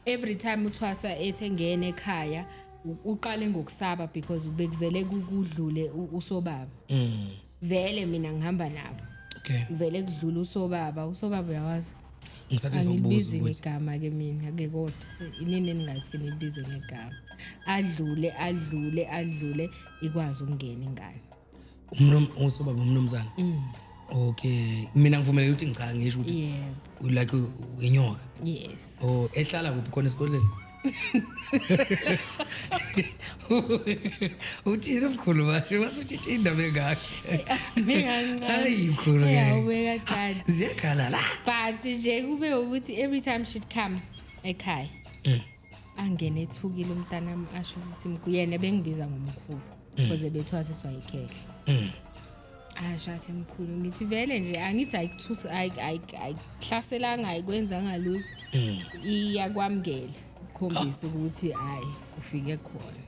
Every time uthwasa ethi engena ekhaya, uqale ngokusaba because bekuvele kudlule usobaba. Vele mina ngihamba nabo. Vele kudlula usobaba, usobaba uyawazi. Ngisathi ngizokubuza Angilibizi ukuthi ngegama ke mina ke, kodwa inini eningazike nibize ngegama. Adlule, adlule, adlule, ikwazi ukungena ingane. Usobaba umnumzane. Okay, mina ngivumeleke ukuthi ngicha ngisho ukuthi like inyoka. Yes. Oh, ehlala kuphi khona esikoleni? Uthini mkhulu basho wasuthi indaba engaka? Hayi mkhulu ke. Yawubeka kancane. Ziyakhala la. But nje kube ukuthi every time she'd come ekhaya, angene ethukile umntanami, asho ukuthi yena bengibiza ngomkhulu because bethwasiswa yikhehla. Asho athi, "Mkhulu." Ngithi, "Vele nje angithi ayikuthusi, ayikuhlaselanga, ayikwenzanga lutho." Iyakwamukela, ukukhombisa ukuthi hayi, ufike khona.